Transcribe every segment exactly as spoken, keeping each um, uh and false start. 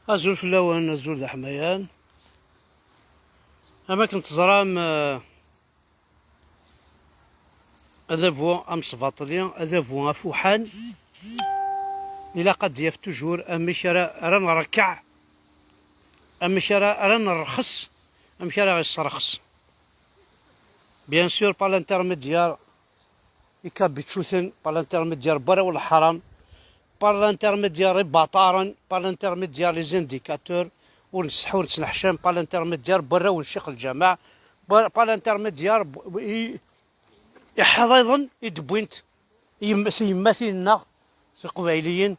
Azul fell-awen, azul d aḥmayan. Am akken teẓram, eh, adabu amesbaṭli, adabu afuḥan, ilaq ad d-yaf toujours amek ara, ara nrekkeɛ, amek ara, ara nerxes, amek ara ɣ-isserxes. Bien sûr, par l'intermédiaire ikabicuten, par l'intermédiaire n warraw n leḥram, par l'intermédiaire ibaṭaren, par l'intermédiaire les indicateurs, ur nseḥḥu ur nettneḥcam, par l'intermédiaire n warraw n ccix lǧameɛ, par, par l'intermédiaire n iḥḍiḍen i d-wwint yem-, tyemmatin-nneɣ tiqbayliyin,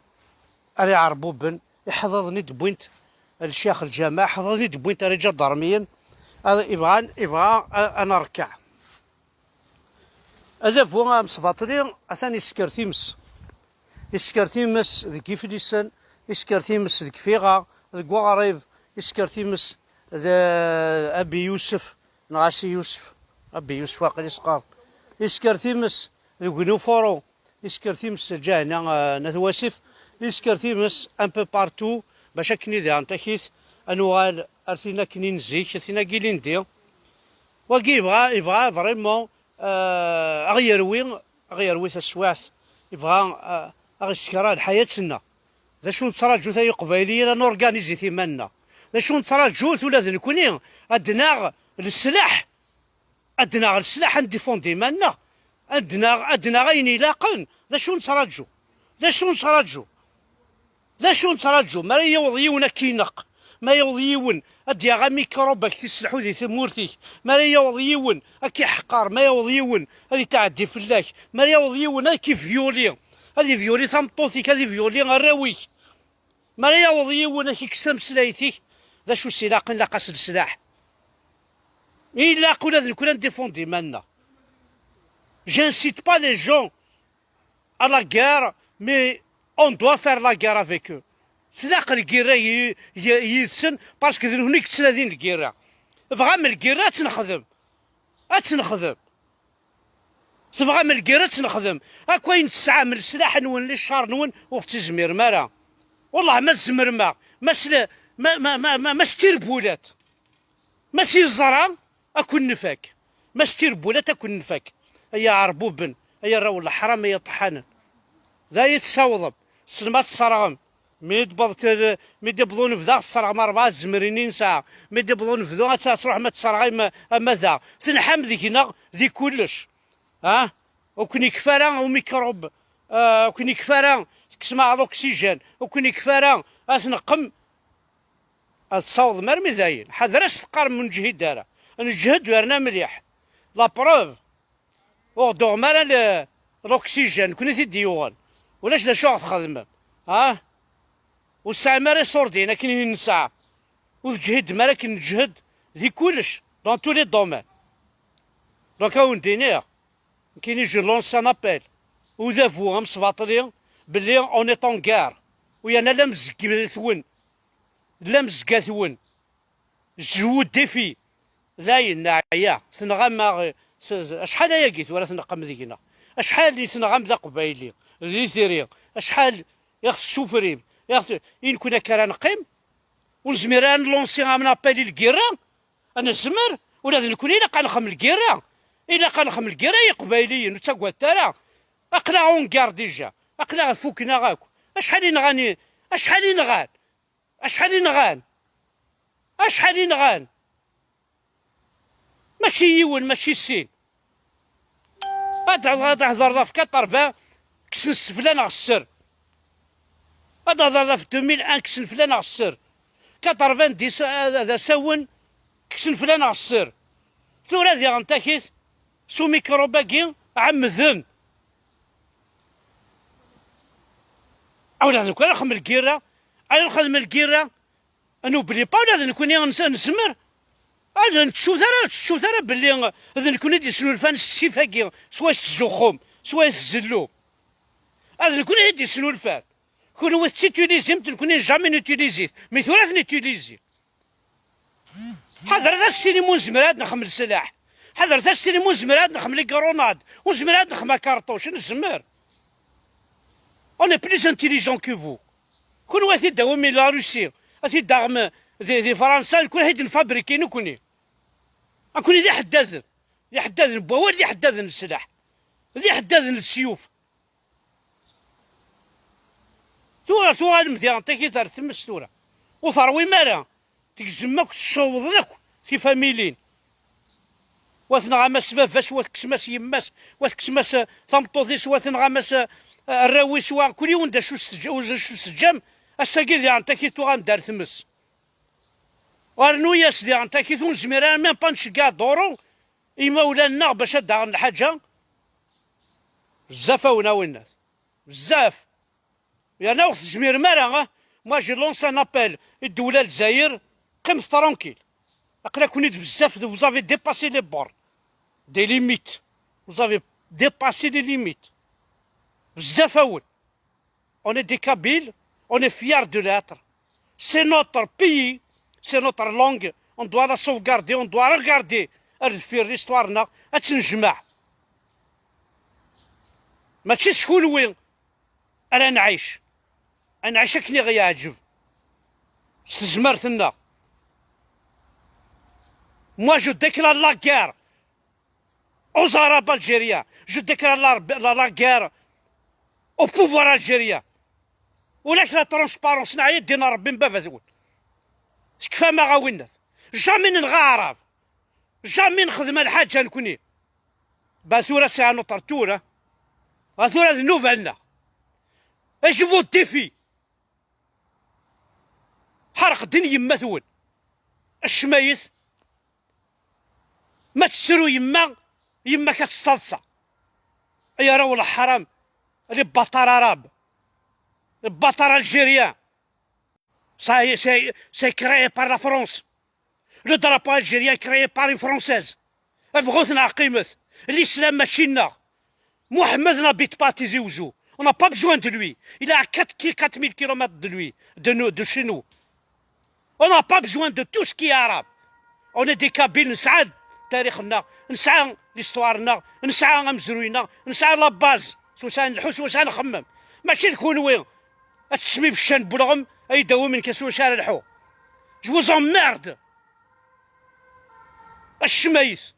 ar iɛerbuben, iḥḍiḍen i d-wwint ccix lǧameɛ, iḥḍiḍen i d-wwint ar iǧadarmiyen, ad, ibɣan, ibɣa a, a nerkeɛ. Adabu amesbaṭli atan isker times. Isker times deg Iflisen, isker times deg Fiɣa, deg Uɣrib, isker times d Abi Yusef, neɣ Asi Yusef, Abi Yusef waqil i s-qqaren. Isker times deg Nufuru, isker times lǧahna, eh, n At Wasif, isker times un peu partout, bac akken i diɣen takit, ad nuɣal ar tin akken i n zik, tin-agi ilindi. Wagi yebɣa, yebɣa vraiment, euh, a ɣ-yerwi, a ɣ-yerwi taswiɛt, yebɣa, euh, a ɣ-issekra lḥayat-nneɣ. D acu nettraǧu tay Iqbayliyen, a norganizit iman-nneɣ? D acu nettraǧu ula d nekni ad naɣ leslaḥ, ad naɣ leslaḥ, ad ndifundi iman-nneɣ, ad naɣ, ad naɣ ayen ilaqen? D acu nettraǧu? D acu nettraǧu? D acu nettraǧu? Mi ara yaweḍ yiwen ad k-ineqq, ma yaweḍ yiwen ad d-yaɣ amikrub ad k-isselḥu di tmurt-ik, mi ara yaweḍ yiwen ad k-iḥqer, ma yaweḍ yiwen ad itɛeddi fell-ak, mi ara yaweḍ yiwen ad k-ivyuli, ad ivyuli tameṭṭut-ik, ad ivyuli arraw-ik, mi ara yaweḍ yiwen ad k-ikkes tameslayt-ik, d acu s-ilaqen? Ilaq-as leslaḥ. Ilaq ula d nekni ad ndifundi iman-nneɣ. J'incite pas les gens à la guerre, mais on doit faire la guerre avec eux. Tlaq lgirra yi-, yi-, yid-sen, parce que d nekni i yettnadin lgirra. Tebɣam lgirra, ad tt-nexdem. Ad tt-nexdem. Tebɣam lgirra, ad tt-nexdem. Akk ayen tesɛam, leslaḥ-nwen, liccar-nwen, ur ɣ-tt-izmirem ara. Wellah, ma tzemrem-aɣ, ma s le-, ma, ma, ma, ma, ma s tirbulat. Ma s yeẓra, ad ken-nfak. Ma s tirbulat, ad ken-nfak. Ay aɛerbuben, ay arraw n leḥram, ay aṭeḥḥanen. D ay tessawḍem, tessnem ad tesserɣem. Mi d-wweḍ-, mi d-yewweḍ unebdu, tesserɣem rebɛa tzemrin i nesɛa. Mi d-yewweḍ unebdu, ad, ad truḥem ad tesserɣem ama, ama da. Tenḥam deg-neɣ di kullec. Ha? Ur ken-ikfi ara umikrub, ah, ur ken-ikfi ara, tekksem-aɣ l'oxygène, ur ken-ikfi ara, ad tneqqem. Ad tessawḍem armi dayen. Ḥader ad s-teqqarem ur neǧhid ara. Neǧhed yerna mliḥ. La preuve, ur ɣ-d-tuɣem ara le-, l'oxygène, nekkni i t-id-yuɣen. Ulac d acu ɣ-txedmem. Ha? Ur tesɛim ara iṣurdiyen akken i nesɛa. Ur teǧhidem ara akken neǧhed di kullec, dans tous les domaines. Donc, ad wen-d-iniɣ, nekkini, je lance un appel i udabu amesbaṭli belli on est en guerre, u yerna la mzeggat-wen, la mzeggat-wen, je vous défie. Dayen, neɛya, tenɣam-aɣ, s-, s-, acḥal ayagi tura tneqqem deg-neɣ? Acḥal i tenɣam d aqbayli, d itri? Acḥal i ɣ-tessufrim? I ɣ-t-, i nekkni akka ara neqqim? Ur nezmir ara ad nlunsi un appel i lgirra? Ad nezmer? Ula d nekkni ilaq ad nexdem lgirra. Ilaq ad nexdem lgirra i Iqbayliyen, ur ttagadet ara. Aql-aɣ en guerre déjà. Aql-aɣ fukken-aɣ akk. Acḥal i nɣan i, acḥal i nɣan? Acḥal i nɣan? Acḥal i nɣan? Mačči yiwen, mačči sin. Ad, ad tehḍreḍ ɣef quatre-vingts, kksen fell-aneɣ sser. Ad tehḍreḍ ɣef deux mille un, kksen fell-aneɣ sser. Quatre-vingt-dix, eh, d asawen, kksen fell-aneɣ sser. Tura diɣen takit, s umikrub-agi, ɛemmden. Ula d nekkni ad nexdem lgirra, ad nexdem lgirra, n'oublie pas, ula d nekkni nes-, nezmer. Ad nettu ara, ur tettu ara belli d nekkni i d-yesnulfan ssif-agi, swayes tettzuxxum, swayes tzellum. Ad nekkni i d-yesnulfan. Kunwi tettutilisem-t, nekkni jamais nutilisé-t. Mais tura ad t-nutilizi. Ḥadret ad s-tinim ur nezmir ad nexdem leslaḥ. Ḥadret ad s-tinim ur nezmir ad nexdem les grenades, ur nezmir ad nexdem akerṭuc, nezmer. On est plus intelligent que vous. Kunwi ad t-id-tawim i la Russie, Ad t-id-taɣem di, di Fransa, nekkni ad t-id-nfabriki nekkni. Nekkni d iḥeddaden. D iḥeddaden n wawal, d iḥeddaden n sslaḥ. D iḥeddaden n lesyuf. Tura tuɣalem diɣen takit ar tmes tura. Ur terwim ara. Tgezmem akk, tcewḍen akk tifamilin. Wa tenɣam-as baba-s, wa tekksem-as yemma-s, wa tekksem-as, eh, tameṭṭut-is, wa tenɣam-as, eh, arraw-is, wa kul yiwen d acu s-teǧ-, d acu s-teǧǧam. Ass-agi diɣen takit tuɣalem-d ar tmes. Rnu-yas diɣen takit ur nezmir ara même pas nceggeɛ duṛu imawlan-nneɣ bac ad d-aɣen lḥaǧa. Bezzaf awen a winnat. Bezzaf. Yerna ur tezmirem ara, ah. Moi, je lance un appel i ddewla Lezzayer, qqimet tranquille. Aql-aken-id bezzaf, vous avez dépassé les bornes, des limites. Vous avez dépassé les limites. Bezzaf awen. On est des Kabyles, on est fiers de l'être. C'est notre pays, c'est notre langue. On doit la sauvegarder, on doit regarder ar deffir l'histoire-nneɣ, ad tt-nejmeɛ. Mačči s kunwi ara nɛic. Ad nɛic akken i ɣ-yeɛǧeb. S tezmert-nneɣ. Moi, je déclare la guerre aux Arabes algériens. Je déclare la, la, la guerre au pouvoir algérien. Ulac la transparence, neɛya ddin Rebbi n baba-twen. Tekfam-aɣ a winnat. Jamais nenɣa Aɛrab. Jamais nexdem lḥaǧa nekni. Ba tura c'est un autre tour, hein. Ba tura d nnuba-nneɣ. Et je vous défie. Ḥerqed-in yemma-twen. Acmayet. Ma tettru yemma, yemma-k ad tettaḍsa. Ay arraw n leḥram, les bâtards arabes, les bâtards algériens. Ça, c'est, c'est créé par la France. Le drapeau algérien est créé par une Française. Bɣut neɣ qqimet. L'islam mačči nneɣ. Mohamed n'habite pas à Tizi Ouzou. On n'a pas besoin de lui. Il est à quatre, quatre mille kilomètres de lui, de nous, de chez nous. On n'a pas besoin de tout ce qui est arabe. On est des Kabyles, nesɛa tarix-nneɣ, nesɛa l'histoire-nneɣ, nesɛa amezruy-nneɣ, nesɛa la base. S wacu ara nleḥḥu, s wacu ara nxemmem. Mačči d kunwi ad tekkes ibeccan n welɣem, ay d-awim nekk s wacu ara lḥuɣ. Je vous emmerde. Acmayet.